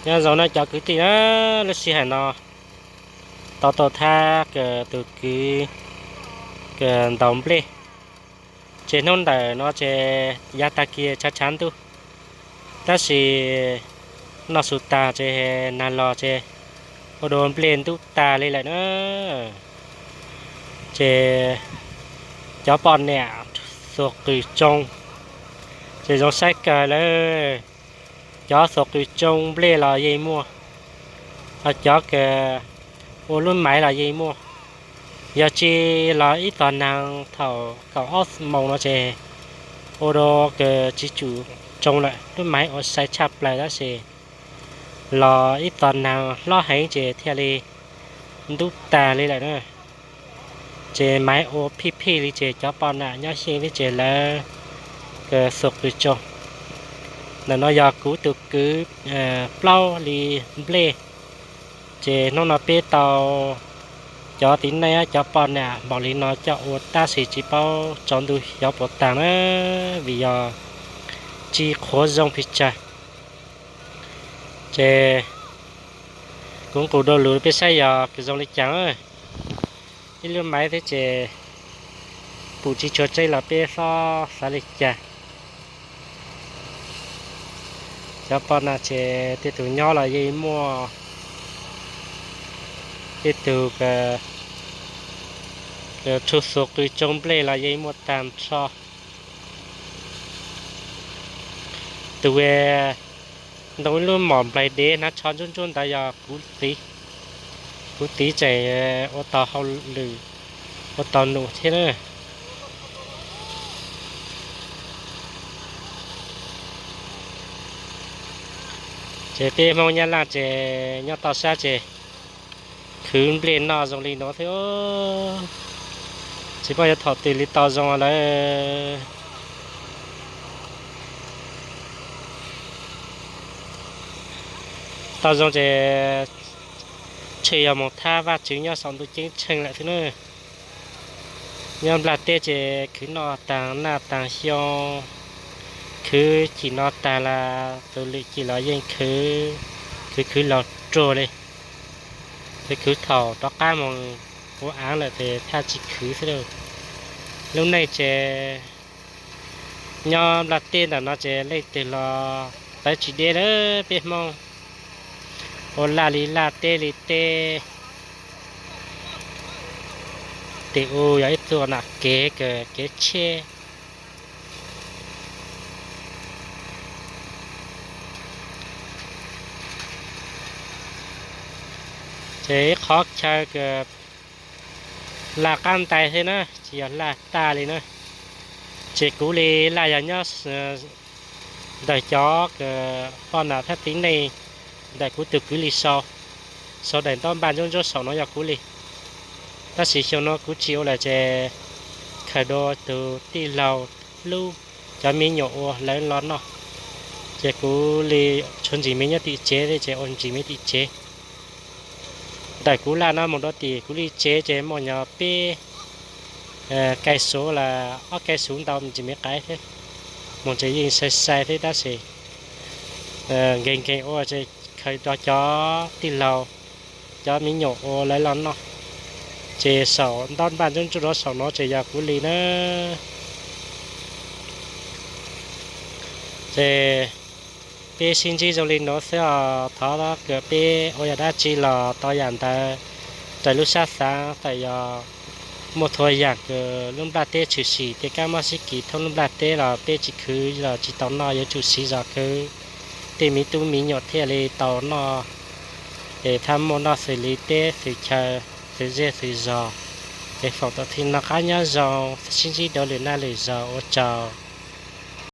Nyob zoo na cov kwv tij na, lub sij hawm no tau tau thab tus kwv ntaus nplej. Ces hnub ntawm no ces yav tag kis tshav tshav ntuj, tab sis noj su tag ces nag los ces ua dua nplej ntub tag li lawm na. Ces cov poj niam xuas qws tsoo, ces zoo saib kawg lawm. Cov xuas qws tsoo nplej los yeej muaj, ho cov ua lub maiv los yeej muaj. Yog tsis los ib tog nag thaum kaum ob moos no ces ua dua tsis tsum tsoo lawm, lub maiv ua sai tshaj plaws tab sis los ib tog nag hlob heev ces thiaj li ntub tag li lawm na. Ces maiv ua phij phij li ces cov poj niam nyob xyeej thiab ces lawv xuas qws tsoo. Ntawm no yog kuv tus kwv plaub li nplej. Ces hnub no peb tau cov tib neeg cov poj niam npaum li no coj ua tab sis tsis paub tsaus ntuj xyov puas tag na, vim yog tsis qhuav zoo pes tsawg. Ces kuv nqus dua lus peb saib yog zoo li cas. Ib lub maiv thiab ces pum tsis tshua tseb los peb xob xav li cas. Cov poj niam ces tej tus nyob los yeej muaj, tej tus tshuaj xuas qws tsoo nplej los yeej muaj tag nrho. Tus ntoo ib lub mom nplaig dev hnav tsho ntsuab ntsuab ntawd yog kuv txiv. Kuv txiv tseem ua tau hauj lwm, ua tau num thiab na. Ces peb Hmoob Nyab Laj ces nyob toj sab ces khwv nplej noj zoo li no thiab. Tsis paub yuav thaum twg li tau zoo lawm. Tau zoo ces ntshe yog mus thab Vajtswv nyob saum ntuj ceeb tsheej lawm thiab na. Nyob Nplog teb ces khwv noj taag naj taag xyoo, khwv chim no taag las tus lwm chim los yeej khwv, khwv khwv los ruag li. Khwv khwv thaum rov qab moog ua aav lawm ces thaj tsis khwv xwb lauj. Lub neej ces nyob Nplog teb ntawm no ces leej twg los tawv tsis deb lawm peb Hmoob. Ua laj li laj teb li teb. Tim u yog ib txoj nam kev kws kev tsheb. Ces ib qhov chaw kws laj qab ntais xwb na, tsis yog laj tag li na. Ces kuv li laj yog nyob ntawm cov poj nam thab tib neeg ntawm kuv tus kwv li sau, sau daim ntaub npaj ntsuab ntsuab saum no yog kuv li. Tab sis xyoo no kuv tsis ua lawm ces khaws dua tus tij laug hlub cov me nyuam ua lawv los noj. Ces kuv li tshuav ntsis me nyob tim tsev thiab ces ua ntsis me tim tsev. Ntawm kuv laj no mus rau tim kuv li tsev ces muaj nyog peb kais xuv las ob kais xuv ntau ntsis me qais thiab. Mus ces yeej sai sai thiab tab sis nkees nkees ua ces khaws rau cov tij laug, cov me nyuam ua lawv los noj. Ces saum ntaub npaj ntsuab ntsuab rau saum no ces yog kuv li na. Ces peb sib ntsib zoo li nuav xwb os, thov kws peb ua yam dab tsi los tau yam ntawd raws lub sab xaav. Txawm yog muaj txhua yam kws lub nplaj teb tshwm sim tej kab mob sib kis thoob lub nplaj teb los peb tsis khwv los tsis tau noj, yuav tsum siv zog khwv tej miv tub miv nyuam thiaj li tau noj. Es thaj muaj noj xws li teb xws chaw, xws zej xws zog. Es foom tau txij no qab nyob zoo, sib ntsib dua lwm naj lwm zaug, ua tsaug.